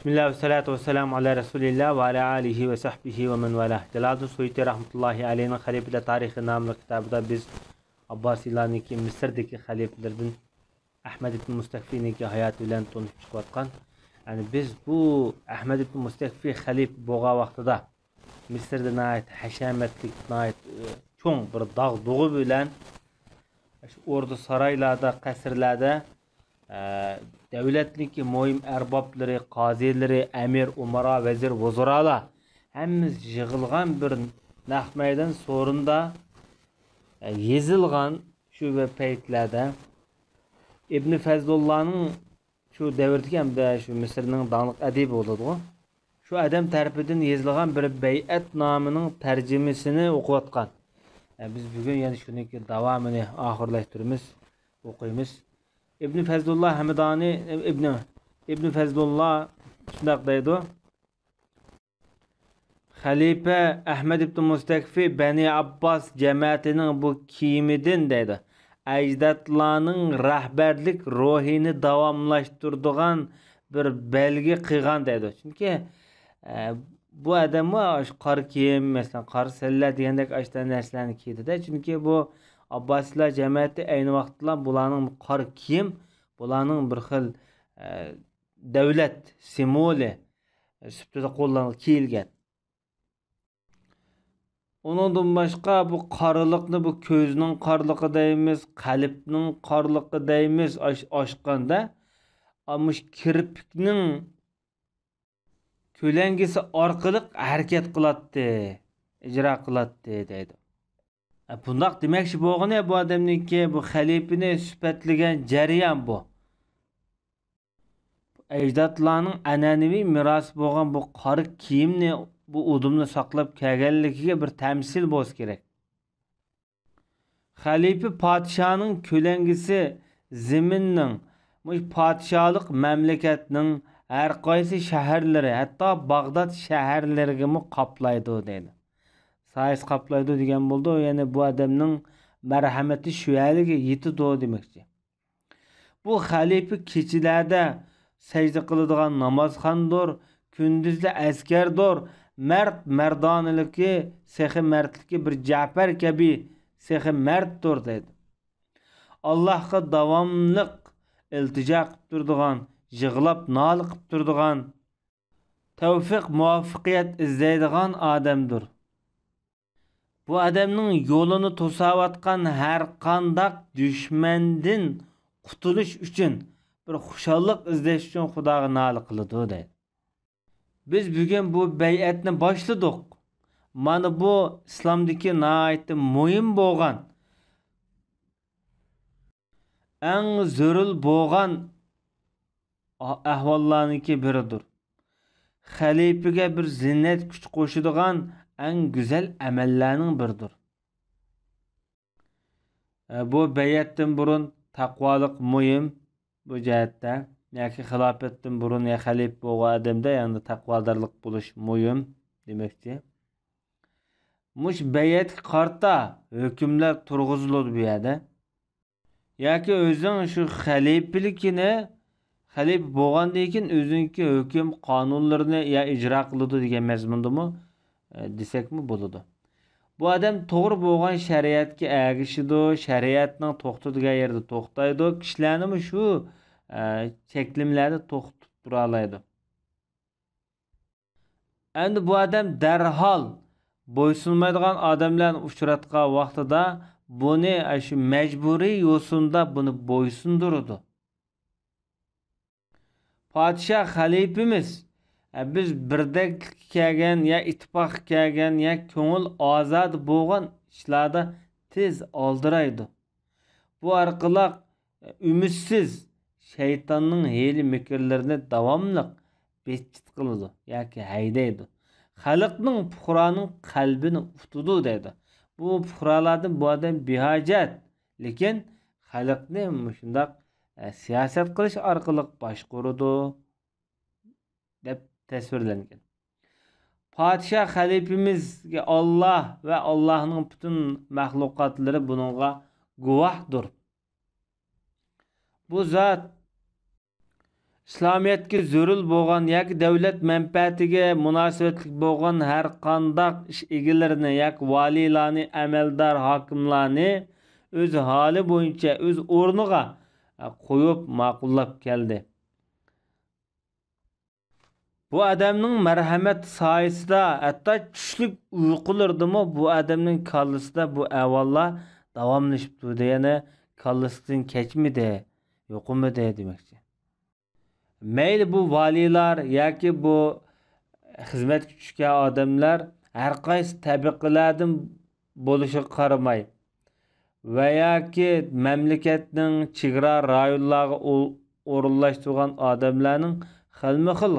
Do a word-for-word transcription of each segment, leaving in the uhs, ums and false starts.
بىسمىللا ۋەسسالاتۇ ۋەسسالامۇ ئالا رەسۇلىللا ۋە ئالا ئالىھى ۋە سەھبىھى ۋە مەن ۋالا. جالالىدىن سۇيۇتى رەھمەتۇللاھى ئەلەيھىنىڭ خەلىپىلەر تارىخى ناملىق كىتابىدا بىز ئابباسىيلارنىڭكى مىسىردىكى خەلىپىلىرىدىن ئەھمەد ئىبن مۇستەكفىنىڭكى ھاياتى بىلەن تونۇشۇپ چىقىۋاتقان. يەنى بىز بۇ ئەھمەد ئىبن مۇستەكفى خەلىپە بولغان ۋاقتىدا مىسىردا ناھايىتى ھەشەمەتلىك، ناھايىتى، ئى، چوڭ بىر داغ دۇغى بىلەن شۇ ئوردا سارايلاردا، قەسىرلەردە، ئە، دۆلەتنىڭكى مۇھىم ئەربابلىرى، قازىلىرى، ئەمىر، ئۇمارا، ۋەزىر، ۋۇزۇرالار ھەممىسى يىغىلغان بىر نەق مەيدان سورۇندا، ئە، يېزىلغان شۇ بىر پەيتلەردە ئىبن فەزلۇللانىڭ شۇ دەۋردىكى ھەمدە شۇ مىسىرنىڭ داڭلىق ئەدىبى بولىدىغۇ. شۇ ئادەم تەرىپىدىن يېزىلغان بىر بەيئەتنامىنىڭ تەرجىمىسىنى ئوقۇۋاتقان. ئە، بىز بۈگۈن يەنە شۇنىڭكى داۋامىنى ئاخىرلاشتۇرىمىز، ئوقۇيمىز. ئىبن فەزلۇللا ھەمدانى، ئىبن، ئىبن فەزلۇللا شۇنداق دەيدۇ. خەلىپە ئەھمەد ئىبن مۇستەكفى بەنى ئابباس جەمەتىنىڭ بۇ كىيىمىدىن دەيدۇ، ئەجدادلارنىڭ رەھبەرلىك روھىنى داۋاملاشتۇرىدىغان بىر بەلگە قىلغان دەيدۇ. چۈنكى، ئە، بۇ ئادەممۇ شۇ قارا كىيىم، مەسىلەن، قارا سەللە دېگەندەك ئاشۇنداق نەرسىلەرنى كىيدىدە. چۈنكى بۇ ئابباسىيلار جەمەتى ئەينى ۋاقىتتا بۇلارنىڭ قارا كىيىم، بۇلارنىڭ بىر خىل، ئە، دۆلەت سىمۋولى سۈپىتىدە قوللان-، كىيىلگەن. ئۇنىڭدىن باشقا بۇ قارىلىقنى، بۇ كۆزنىڭ قارىلىقى دەيمىز، قەلبنىڭ قارىلىقى دەيمىز، ئاش-، ئاشقاندا، ئا، مۇشۇ كىرپىكنىڭ كۆلەڭگىسى ئارقىلىق ھەرىكەت قىلاتتى، ئىجرا قىلاتتى دەيدۇ. ئە، بۇنداق دېمەكچى بولغىنى بۇ ئادەمنىڭكى، بۇ خەلىپىنى سۈپەتلىگەن جەريان بۇ. ئەجدادلارنىڭ ئەنئەنىۋى مىراسى بولغان بۇ قارا كىيىمنى، بۇ ئۇدۇمنى ساقلاپ كەلگەنلىكىگە بىر تەمسىل بولسا كېرەك. خەلىپە پادىشاھنىڭ كۆلەڭگىسى زېمىننىڭ، مۇشۇ پادىشاھلىق مەملىكەتنىڭ ھەر قايسى شەھەرلىرى، ھەتتا باغداد شەھەرلىرىگىمۇ قاپلايدۇ دەيدۇ. سايىسى قاپلايدۇ دېگەن بولىدۇ، يەنى بۇ ئادەمنىڭ مەرھەمىتى شۇ يەرگە يېتىدۇ دېمەكچى. بۇ خەلىپە كېچىلەردە سەجدە قىلىدىغان نامازخانىدۇر، كۈندۈزدە ئەسكەردۇر، مەرد مەردانىلىكى، سېخى مەردلىكى بىر جەپەر كەبى سېخى مەردتۇر دەيدۇ. ئاللاھقا داۋاملىق ئىلتىجا قىلىپ تۇرىدىغان، يىغلاپ نالە قىلىپ تۇرىدىغان، تەۋفىق، مۇۋەپپەقىيەت ئىزدەيدىغان ئادەمدۇر. بۇ ئادەمنىڭ يولىنى توساۋاتقان ھەر قانداق دۈشمەندىن قۇتۇلۇش ئۈچۈن، بىر خۇشاللىق ئىزدەش ئۈچۈن خۇداغا نالە قىلىدۇ دەيدۇ. بىز بۈگۈن بۇ بەيئەتنى باشلىدۇق. مانا بۇ ئىسلامدىكى ناھايىتى مۇھىم بولغان، ئەڭ زۆرۈر بولغان ئەھۋاللارنىڭكى بىرىدۇر. خەلىپىگە بىر زىننەت كۈچ قوشىدىغان ئەڭ گۈزەل ئەمەللەرنىڭ بىرىدۇر. ئە، بۇ بەيئەتتىن بۇرۇن تەقۋالىق مۇھىم بۇ جەھەتتە. ياكى خىلاپەتتىن بۇرۇن يا خەلىپە بولغان ئادەمدە يەنە تەقۋادارلىق بولۇش مۇھىم دېمەكچى. مۇشۇ بەيئەتكە قارىتا ھۆكۈملەر تۇرغۇزۇلىدۇ بۇ يەردە. ياكى ئۆزىنىڭ شۇ خەلىپىلىكىنى، خەلىپە بولغاندىن كېيىن ئۆزىنىڭكى ھۆكۈم قانۇنلىرىنى يا ئىجرا قىلىدۇ دېگەن مەزمۇندىمۇ، ئە، دېسەكمۇ بولىدۇ. بۇ ئادەم توغرا بولغان شەرىئەتكە ئەگىشىدۇ، شەرىئەتنىڭ توختىتىدىغان يېرىدە توختايدۇ، كىشىلەرنىمۇ شۇ، ئە، چەكلىمىلەردە توختىتىپ تۇرالايدۇ. ئەمدى بۇ ئادەم دەرھال بويسۇنمايدىغان ئادەملەرنى ئۇچراتقان ۋاقتىدا بۇنى ئاشۇ مەجبۇرىي يوسۇندا بۇنى بويسۇندۇرىدۇ. پادىشاھ خەلىپىمىز، ئە، بىز بىردەكلىككە كەلگەن يا ئىتتىپاققا كەلگەن يا كۆڭۈل ئازادە بولغان ئىشلاردا تېز ئالدىرايدۇ. بۇ ئارقىلىق ئۈمىدسىز شەيتاننىڭ ھىيلە-مىكىرلىرىنى داۋاملىق بىتچىت قىلىدۇ ياكى ھەيدەيدۇ. خەلقنىڭ، پۇقرانىڭ قەلبىنى ئۇتىدۇ دەيدۇ. بۇ پۇقرالاردىن بۇ ئادەم بىھاجەت، لېكىن خەلقنى مۇشۇنداق، ئە، سىياسەت قىلىش ئارقىلىق باشقۇرىدۇ دەپ تەسۋىرلەنگەن. پادىشاھ خەلىپىمىزگە ئاللا ۋە ئاللانىڭ پۈتۈن مەخلۇقاتلىرى بۇنىڭغا گۇۋاھدۇر. بۇ زات ئىسلامىيەتكە زۆرۈر بولغان ياكى دۆلەت مەنپەئەتىگە مۇناسىۋەتلىك بولغان ھەر قانداق ئىش ئىگىلىرىنى ياكى ۋالىيلارنى، ئەمەلدار ھاكىملارنى ئۆز ھالى بويىچە ئۆز ئورنىغا قويۇپ ماقۇللاپ كەلدى. بۇ ئادەمنىڭ مەرھەمەت سايىسىدا ھەتتا چۈشلۈك ئۇيقۇلىرىدىمۇ بۇ ئادەمنىڭ كاللىسىدا بۇ ئەھۋاللار داۋاملىشىپ تۇردى. يەنى كاللىسىدىن كەچمىدى، يوقىمىدى دېمەكچى. مەيلى بۇ ۋالىيلار ياكى بۇ خىزمەتكە چۈشكەن ئادەملەر ھەر قايسى تەبىقىلەردىن بولۇشىغا قارىماي، ۋە ياكى مەملىكەتنىڭ چېگرا رايونلارغا ئو-، ئورۇنلاشتۇرغان ئادەملەرنىڭ خىلمۇ خىل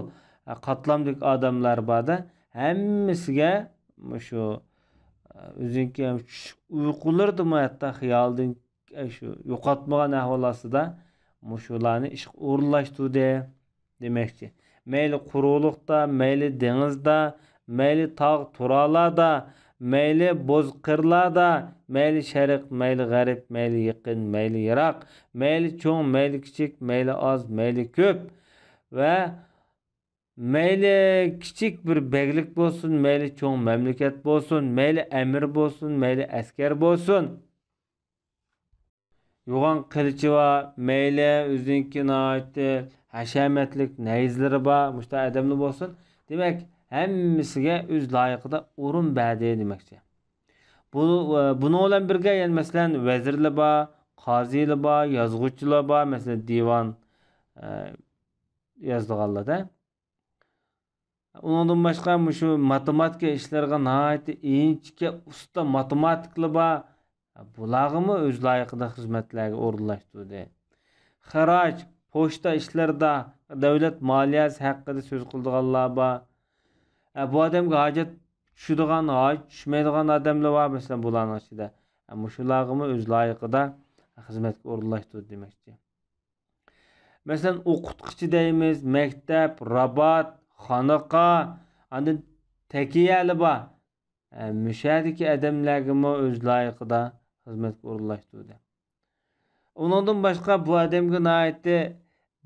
قاتلامدىكى ئادەملەر بار-دە، ھەممىسىگە مۇشۇ ئۆزىنىڭكى چۈش ئۇيقۇلىرىدىمۇ ھەتتا خىيالىدىن شۇ يوقاتمىغان ئەھۋال ئاستىدا مۇشۇلارنى ئىشقا ئورۇنلاشتۇردى دېمەكچى. مەيلى قۇرۇقلۇقتا، مەيلى دېڭىزدا، مەيلى تاغ تۇرالاردا، مەيلى بوز قىرلاردا، مەيلى شەرق، مەيلى غەرب، مەيلى يېقىن، مەيلى يىراق، مەيلى چوڭ، مەيلى كىچىك، مەيلى ئاز، مەيلى كۆپ ۋە مەيلى كىچىك بىر بەگلىك بولسۇن، مەيلى چوڭ مەملىكەت بولسۇن، مەيلى ئەمىر بولسۇن، مەيلى ئەسكەر بولسۇن. يوغان قىلىچى بار، مەيلى ئۆزىنىڭكى ناھايىتى ھەشەمەتلىك نەيزىلىرى بار، مۇشۇنداق ئادەملەر بولسۇن. دېمەك، ھەممىسىگە ئۆز لايىقىدا ئورۇن بەردى دېمەكچى. بۇ، بۇنىڭ بىلەن بىرگە، يەنە مەسىلەن، ۋەزىرلەر بار، قازىلار بار، يازغۇچىلار بار، مەسىلەن، دىۋان، ئە، يازىدىغانلار-دە. ئۇنىڭدىن باشقا مۇشۇ ماتېماتىكا ئىشلىرىغا ناھايىتى ئىنچىكە ئۇستا ماتېماتىكلار بار. بۇلارغىمۇ ئۆز لايىقىدا خىزمەتلەرگە ئورۇنلاشتۇردى. خىراج، پوچتا ئىشلىرىدا دۆلەت مالىيەسى ھەققىدە سۆز قىلىدىغانلار بار. ئە، بۇ ئادەمگە ھاجەت چۈشىدىغان، ھاجەت چۈشمەيدىغان ئادەملەر بار، مەسىلەن، بۇلارنىڭ ئىچىدە. ئە، مۇشۇلارغىمۇ ئۆز لايىقىدا خىزمەتكە ئورۇنلاشتۇردى دېمەكچى. مەسىلەن، ئوقۇتقۇچى دەيمىز، مەكتەپ، رابات، خانىقا، ئاندىن تەكىيەلەر بار. ئە، مۇشۇ يەردىكى ئادەملەرگىمۇ ئۆز لايىقىدا خىزمەتكە ئورۇنلاشتۇردى. ئۇنىڭدىن باشقا بۇ ئادەمگە ناھايىتى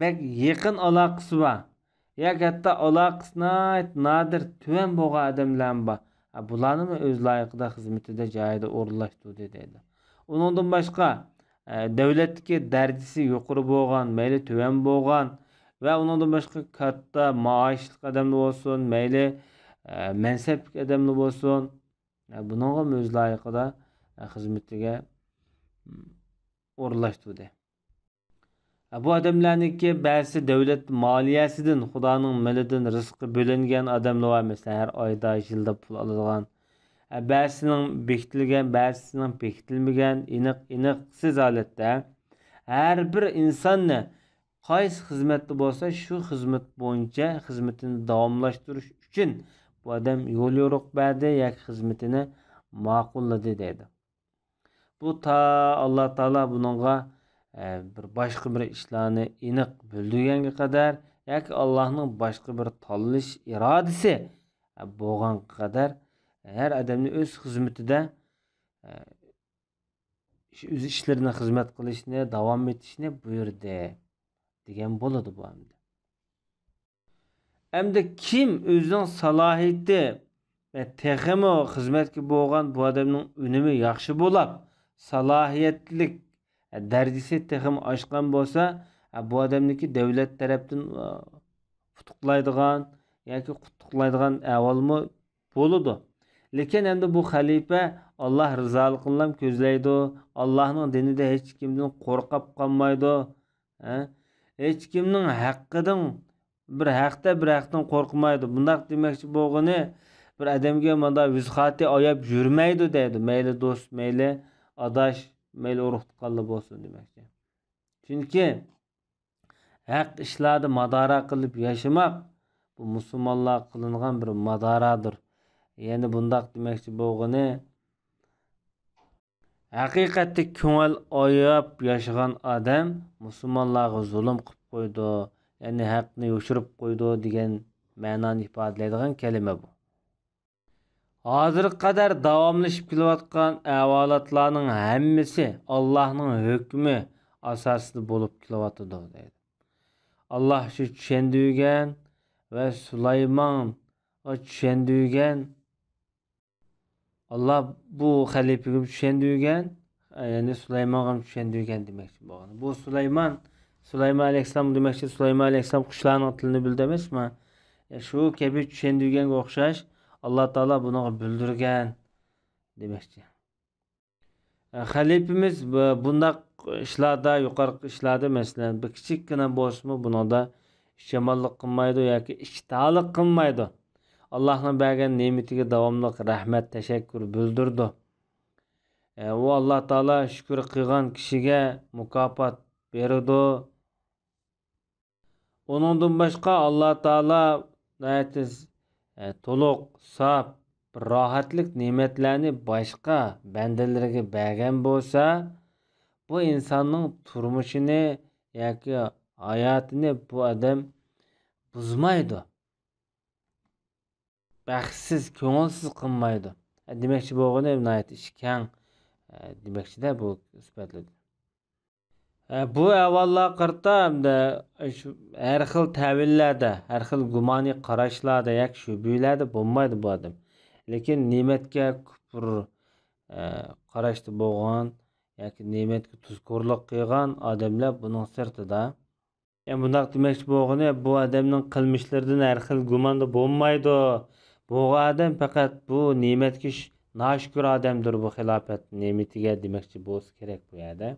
بەك يېقىن ئالاقىسى بار ياكى ھەتتا ئالاقىسى ناھايىتى نادىر، تۆۋەن بولغان ئادەملەرمۇ بار. ھە، بۇلارنىمۇ ئۆز لايىقىدا خىزمىتىدە، جايىدا ئورۇنلاشتۇردى دەيدۇ. ئۇنىڭدىن باشقا، ئە، دۆلەتتىكى دەرىجىسى يۇقىرى بولغان، مەيلى تۆۋەن بولغان ۋە ئۇنىڭدىن باشقا كاتتا مائاشلىق ئادەملەر بولسۇن، مەيلى، ئە، مەنسەپلىك ئادەملەر بولسۇن، ئە، بۇنىڭغىمۇ ئۆز لايىقىدا، ئە، خىزمىتىگە، م، ئورۇنلاشتۇردى. بۇ ئادەملەرنىڭكى بەزىسى دۆلەت مالىيەسىدىن، خۇدانىڭ مېلىدىن رىزقى بۆلۈنگەن ئادەملەر بار، مەسىلەن، ھەر ئايدا، يىلدا پۇل ئالىدىغان. بەزىسىنىڭ بېكىتىلگەن، بەزىسىنىڭ بېكىتىلمىگەن، ئېنىق، ئېنىقسىز ھالەتتە. ھەر بىر ئىنساننى قايسى خىزمەتتە بولسا، شۇ خىزمەت بويىچە خىزمىتىنى داۋاملاشتۇرۇش ئۈچۈن بۇ ئادەم يول يورۇق بەردى ياكى خىزمىتىنى ماقۇللىدى دەيدۇ. بۇ تا ئاللا تائالا بۇنىڭغا، ئە، بىر باشقا بىر ئىشلارنى ئېنىق بىلدۈرگەنگە قەدەر ياكى ئاللانىڭ باشقا بىر تاللىشى، ئىرادىسى، ئە، بولغانغا قەدەر ھەر ئادەمنى ئۆز خىزمىتىدە، ئە، ئۆز ئىشلىرىنى خىزمەت قىلىشنى داۋام ئېتىشنى بۇيرۇدى دېگەن بولىدۇ بۇ ئەمدى. ئەمدى كىم ئۆزىنىڭ سالاھىيىتى ۋە تېخىمۇ خىزمەتكە بولغان بۇ ئادەمنىڭ ئۈنۈمى ياخشى بولاپ، سالاھىيەتلىك دەرىجىسى تېخىمۇ ئاشقان بولسا، بۇ ئادەمنىڭكى دۆلەت تەرەپتىن ئۇتۇقلايدىغان ياكى قۇتلۇقلايدىغان ئەھۋالمۇ بولىدۇ. لېكىن ئەمدى بۇ خەلىپە ئاللا رىزالىقىنىلا كۆزلەيدۇ، ئاللانىڭ دىنىدا ھېچكىمدىن قورقۇپ قالمايدۇ. ھە؟ ھېچكىمنىڭ ھەققىدىن، بىر ھەقتە بىر ھەقتىن قورقمايدۇ. بۇنداق دېمەكچى بولغىنى، بىر ئادەمگە مانا ۋىزخاتى ئاياپ يۈرمەيدۇ دەيدۇ. مەيلى دوست، مەيلى ئاداش، مەيلى ئۇرۇق-تۇغقانلار بولسۇن دېمەكچى. چۈنكى ھەق ئىشلاردا مادارا قىلىپ ياشىماق، بۇ مۇسۇلمانلارغا قىلىنغان بىر مادارادۇر. يەنى بۇنداق دېمەكچى بولغىنى، ھەقىقەتتە كۆڭۈل ئاياپ ياشىغان ئادەم مۇسۇلمانلارغا زۇلۇم قىلىپ قويىدۇ، يەنى ھەقنى يوشۇرۇپ قويىدۇ دېگەن مەنانى ئىپادىلەيدىغان كەلىمە بۇ. ھازىرغا قەدەر داۋاملىشىپ كېلىۋاتقان ئەھۋالاتلارنىڭ ھەممىسى ئاللاھنىڭ ھۆكمى ئاساسىدا بولۇپ كېلىۋاتىدۇ دەيدۇ. ئاللا شۇ چۈشەندۈرگەن ۋە سۇلايمانغا چۈشەندۈرگەن. ئاللا بۇ خەلىپىگە چۈشەندۈرگەن، يەنى سۇلايمانغا چۈشەندۈرگەن دېمەكچى بولغان. بۇ سۇلايمان، سۇلايمان ئەلەيھىسسالام دېمەكچى، سۇلايمان ئەلەيھىسسالام قۇشلارنىڭ تىلىنى بىلدى ئەمەسمۇ؟ شۇ كەبى چۈشەندۈرگەنگە ئوخشاش، ئاللا تائالا بۇنىڭغا بىلدۈرگەن دېمەكچى. خەلىپىمىز بۇ-، بۇنداق ئىشلاردا، يۇقىرىقى ئىشلاردا، مەسىلەن، بىر كىچىككىنە بولسىمۇ، بۇنىڭدا ئىچ يامانلىق قىلمايدۇ ياكى ئىچ تالىق قىلمايدۇ. ئاللاھنىڭ بەرگەن نېمىتىگە داۋاملىق رەھمەت، تەشەككۈر بىلدۈرىدۇ. ئە، ئۇ ئاللا تائالا شۈكۈر قىلغان كىشىگە مۇكاپات بېرىدۇ. ئۇنىڭدىن باشقا، ئاللا تائالا ناھايىتى، ئە، تولۇق، ساپ، بىر راھەتلىك نېمەتلەرنى باشقا بەندىلىرىگە بەرگەن بولسا، بۇ ئىنساننىڭ تۇرمۇشىنى ياكى ھاياتىنى بۇ ئادەم بۇزمايدۇ. بەختسىز، كۆڭۈلسىز قىلمايدۇ. ئە، دېمەكچى بولغىنى ناھايىتى ئىچى كەڭ، ئە، دېمەكچىدە بۇ سۈپەتلەردە. ئە، بۇ ئەھۋاللارغا قارىتا، ئەمدى شۇ ھەر خىل تەۋىللەردە، ھەر خىل گۇمانىي قاراشلاردا ياكى شۈبھىلەردە بولمايدۇ بۇ ئادەم. لېكىن نېمەتكە كۇپۇر، ئە، قاراشتا بولغان ياكى نېمەتكە تۇزكورلۇق قىلغان ئادەملەر بۇنىڭ سىرتىدا. يەنى بۇنداق دېمەكچى بولغىنى، بۇ ئادەمنىڭ قىلمىشلىرىدىن ھەر خىل گۇماندا بولمايدۇ. بۇ ئادەم پەقەت بۇ نېمەتكە ش-، ناشۈكۈر ئادەمدۇر، بۇ خىلاپەت نېمىتىگە دېمەكچى بولسا كېرەك بۇ يەردە.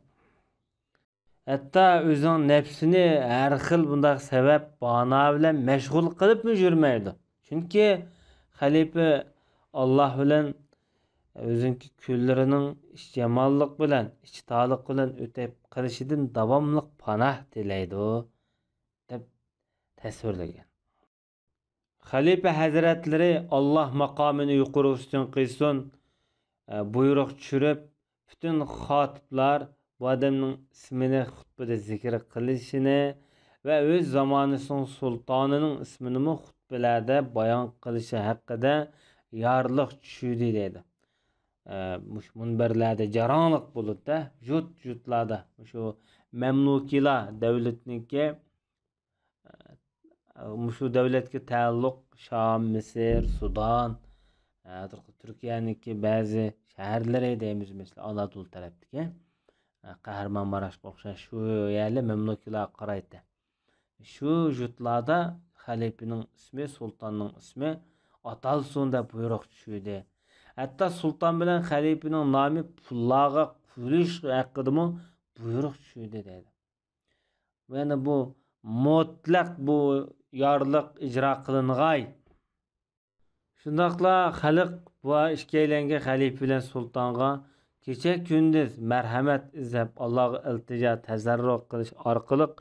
ھەتتا ئۆزىنىڭ نەپسىنى ھەر خىل بۇنداق سەۋەب، باھانە بىلەن مەشغۇل قىلىپمۇ يۈرمەيدۇ. چۈنكى خەلىپە ئاللا بىلەن ئۆزىنىڭكى كۈنلىرىنىڭ ئىچ يامانلىق بىلەن، ئىچ تالىق بىلەن ئۆتۈپ قېلىشىدىن داۋاملىق پاناھ تىلەيدۇ، دەپ تەسۋىرلىگەن. خەلىپە ھەزرەتلىرى، ئاللا ماقامىنى يۇقىرى ئۈستۈن قىلسۇن، بۇيرۇق چۈشۈرۈپ، پۈتۈن خاتىپلار بۇ ئادەمنىڭ ئىسمىنى خۇتبىدە زىكىر قىلىشىنى ۋە ئۆز زامانىسىنىڭ سۇلتانىنىڭ ئىسمىنىمۇ خۇتبىلەردە بايان قىلىشى ھەققىدە يارلىق چۈشۈردى دەيدۇ. ئە، مۇشۇ مۇنبەرلەردە جاراڭلىق بولىدۇ-دە، جۇت-جۇتلاردا. مۇشۇ مەملۇكىيلار دەۋلىتىنىڭكى، ئە، مۇشۇ دەۋلەتكە تەئەللۇق شام، مىسىر، سۇدان، ھازىرقى تۈركىيەنىڭكى بەزى شەھەرلىرى دەيمىز، مەسىلەن، ئانادولۇ تەرەپتىكى، ئە، قەھرىمانماراشقا ئوخشاش شۇ يەرلەر مەملۇكىيلارغا قارايتتى. شۇ يۇرتلاردا خەلىپىنىڭ ئىسمى، سۇلتاننىڭ ئىسمى ئاتالسۇن دەپ بۇيرۇق چۈشۈردى. ھەتتا سۇلتان بىلەن خەلىپىنىڭ نامى پۇللارغا قويۇلۇش ھەققىدىمۇ بۇيرۇق چۈشۈردى دەيدۇ. يەنى بۇ مۇتلەق بۇ يارلىق ئىجرا قىلىنغاي. شۇنداقلا خەلق بۇ ئىككىيلەنگە، خەلىپە بىلەن سۇلتانغا كېچە-كۈندۈز مەرھەمەت ئىزدەپ، ئاللاغا ئىلتىجا، تەزەررۇ قىلىش ئارقىلىق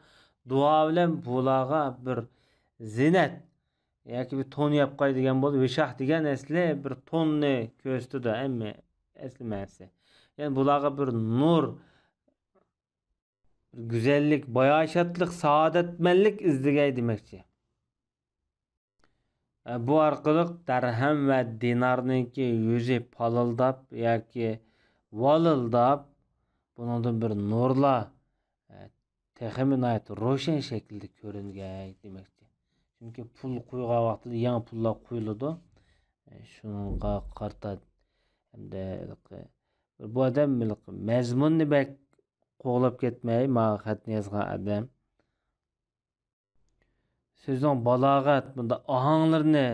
دۇئا بىلەن بۇلارغا بىر زىننەت ياكى بىر تون ياپقاي دېگەن بولدى. ۋىشاھ دېگەن ئەسلى بىر توننى كۆرسىتىدۇ، ھەممە ئەسلى مەنىسى. يەنى بۇلارغا بىر نۇر، بىر گۈزەللىك، باياشاتلىق، سائادەتمەنلىك ئىزدىگەي دېمەكچى. ئە، بۇ ئارقىلىق دەرھەم ۋە دىنارنىڭكى يۈزى پالىلداپ ياكى ۋالىلداپ، بۇنىڭدىن بىر نۇرلار، ئە، تېخىمۇ ناھايىتى روشەن شەكىلدە كۆرۈنگەي دېمەكچى. چۈنكى پۇل قويغان ۋاقتىدا يېڭى پۇللار قويۇلىدۇ. ئە، شۇنىڭغا قارىتا ھەمدە بۇ ئادەم مەزمۇننى بەك قوغلاپ كەتمەي، ماڭا خەتنى يازغان ئادەم. سۆزنىڭ بالاغەت، بۇنداق ئاھاڭلىرىنى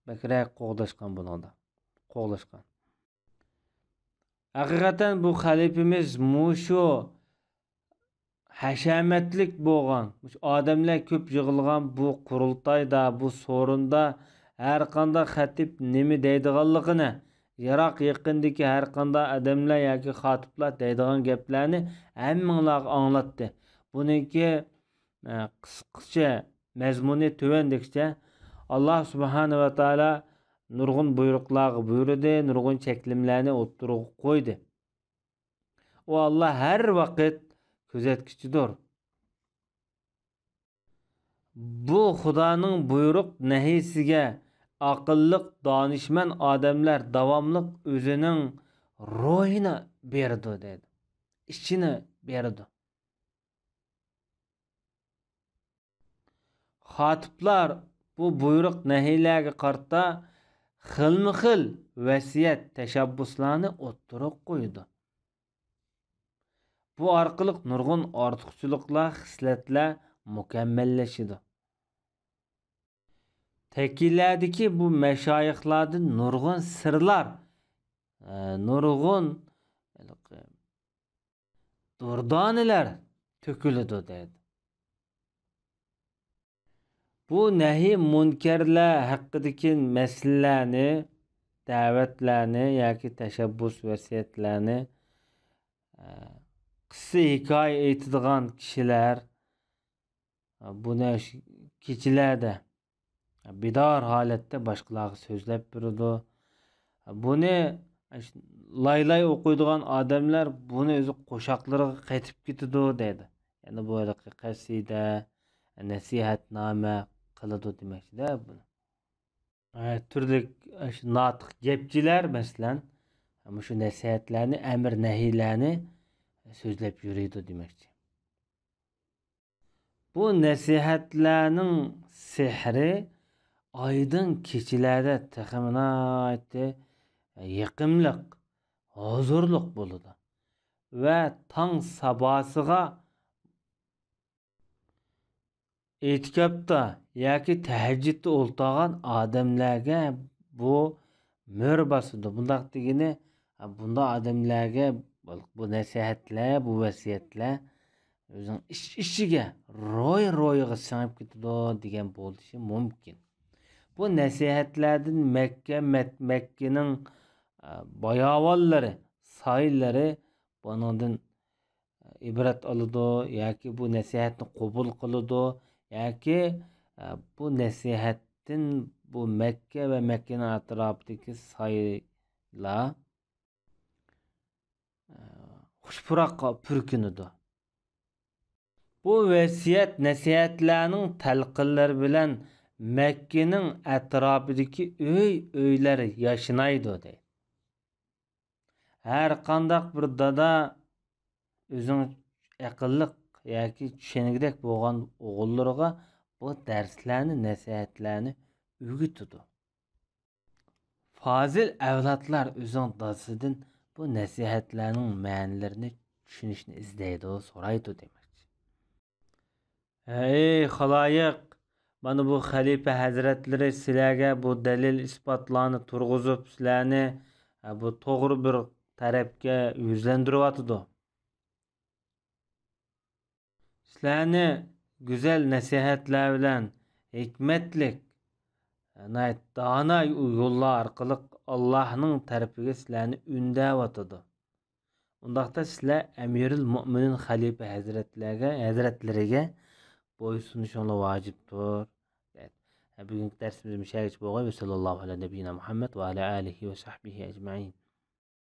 بەكرەك قوغداشقان بۇنىڭدا. قوغلاشقان. ھەقىقەتەن بۇ خەلىپىمىز مۇشۇ ھەشەمەتلىك بولغان، مۇشۇ ئادەملەر كۆپ يىغىلغان بۇ قۇرۇلتايدا، بۇ سورۇندا ھەرقانداق خەتىپ نېمە دەيدىغانلىقىنى، يىراق يېقىندىكى ھەرقانداق ئادەملەر ياكى خاتىپلار دەيدىغان گەپلەرنى ھەممىڭلارغا ئاڭلاتتى. بۇنىڭكى ئە، قىسقىچە مەزمۇنى تۆۋەندىكىچە. ئاللا سۇبھانە ۋە تائالا نۇرغۇن بۇيرۇقلارغا بۇيرۇدى، نۇرغۇن چەكلىمىلەرنى ئوتتۇرىغا قويدى. ئۇ ئاللا ھەر ۋاقىت كۆزەتكۈچىدۇر. بۇ خۇدانىڭ بۇيرۇق نەھىسىگە ئاقىللىق دانىشمەن ئادەملەر داۋاملىق ئۆزىنىڭ روھىنى بېرىدۇ دەيدۇ. ئىچىنى بېرىدۇ. كاتىپلار بۇ بۇيرۇق نەھىيلەرگە قارىتا خىلمۇ خىل ۋەسىيەت، تەشەببۇسلارنى ئوتتۇرىغا قويىدۇ. بۇ ئارقىلىق نۇرغۇن ئارتۇقچىلىقلار، خىسلەتلەر مۇكەممەللىشىدۇ. تەكىيلەردىكى بۇ مەشايىخلاردىن نۇرغۇن سىرلار، ئە، نۇرغۇن دۇردانىلەر تۆكۈلىدۇ دەيدۇ. بۇ نەھى مۇنكەرلەر ھەققىدىكى مەسىلىلەرنى، دەۋەتلەرنى ياكى تەشەببۇس ۋەسىيەتلەرنى، ئە، قىسسە ھېكايە ئېيتىدىغان كىشىلەر، ئە، بۇنى شۇ كېچىلەردە بىدار ھالەتتە باشقىلارغا سۆزلەپ بېرىدۇ. بۇنى لاي-لاي ئوقۇيدىغان ئادەملەر بۇنى ئۆزى قوشاقلىرىغا قېتىپ كېتىدۇ دەيدۇ. يەنى بۇ ھېلىقى قەسىدە، نەسىھەتنامە قىلىدۇ دېمەكچىدە بۇنى. ھە، تۈرلۈك شۇ ناتىق گەپچىلەر، مەسىلەن، مۇشۇ نەسىھەتلەرنى، ئەمىر نەھىيلەرنى سۆزلەپ يۈرىدۇ دېمەكچى. بۇ نەسىھەتلەرنىڭ سېھرى ئايدىڭ كېچىلەردە تېخىمۇ ناھايىتى يېقىملىق، ھۇزۇرلۇق بولىدۇ. ۋە تاڭ ساباسىغا ئېتىكاپتا ياكى تەھەججۇدتا ئولتۇرغان ئادەملەرگە بۇ مۆر باسىدۇ. بۇنداق دېگىنى، بۇنداق ئادەملەرگە بۇ نەسىھەتلەر، بۇ ۋەسىيەتلەر ئۆزىنىڭ ئىچ-ئىچىگە، روي-رويىغا سىڭىپ كېتىدۇ دېگەن بولۇشى مۇمكىن. بۇ نەسىھەتلەردىن مەككە، مەت-، مەككىنىڭ، ئە، باياۋانلىرى، سايلىرى بۇنىڭدىن ئىبرەت ئالىدۇ ياكى بۇ نەسىھەتنى قوبۇل قىلىدۇ ياكى، ئە، بۇ نەسىھەتتىن بۇ مەككە ۋە مەككىنىڭ ئەتراپىدىكى سايلار، ئە، خۇشپۇراققا پۈركىنىدۇ. بۇ ۋەسىيەت نەسىھەتلەرنىڭ تەلقىنلىرى بىلەن مەككىنىڭ ئەتراپىدىكى ئۆي-ئۆيلەر ياشنايدۇ، دەيدۇ. ھەر قانداق بىر دادا ئۆزىنىڭ ئەقىللىق ياكى چۈشەنگۈدەك بولغان ئوغۇللىرىغا بۇ دەرسلەرنى، نەسىھەتلەرنى ئۆگىتىدۇ. پازىل ئەۋلادلار ئۆزىنىڭ دادىسىدىن بۇ نەسىھەتلەرنىڭ مەنىلىرىنى چۈشىنىشنى ئىزدەيدۇ، سورايدۇ دېمەكچى. ئەي خالايىق، مانا بۇ خەلىپە ھەزرەتلىرى سىلەرگە بۇ دەلىل-ئىسپاتلارنى تۇرغۇزۇپ، سىلەرنى، ئە، بۇ توغرا بىر تەرەپكە يۈزلەندۈرۈۋاتىدۇ. سىلەرنى گۈزەل نەسىھەتلەر بىلەن، ھېكمەتلىك، ناھايىتى دانا يوللار ئارقىلىق ئاللاھنىڭ تەرىپىگە سىلەرنى ئۈندەۋاتىدۇ. ئۇنداقتا سىلەر ئەمىرۇل مۆمىنىن خەلىپە ھەزرەتلەرگە، ھەزرەتلىرىگە بويسۇنۇشۇڭلار ۋاجىپتۇر. بۈگۈنكى دەرسىمىز مۇشۇ يەرگىچە بولغاي. ۋەسەللاللاھۇ ئەلا نەبىييىنا مۇھەممەد ۋە ئەلا ئالىھى ۋە سەھبىھى ئەجمەئىن.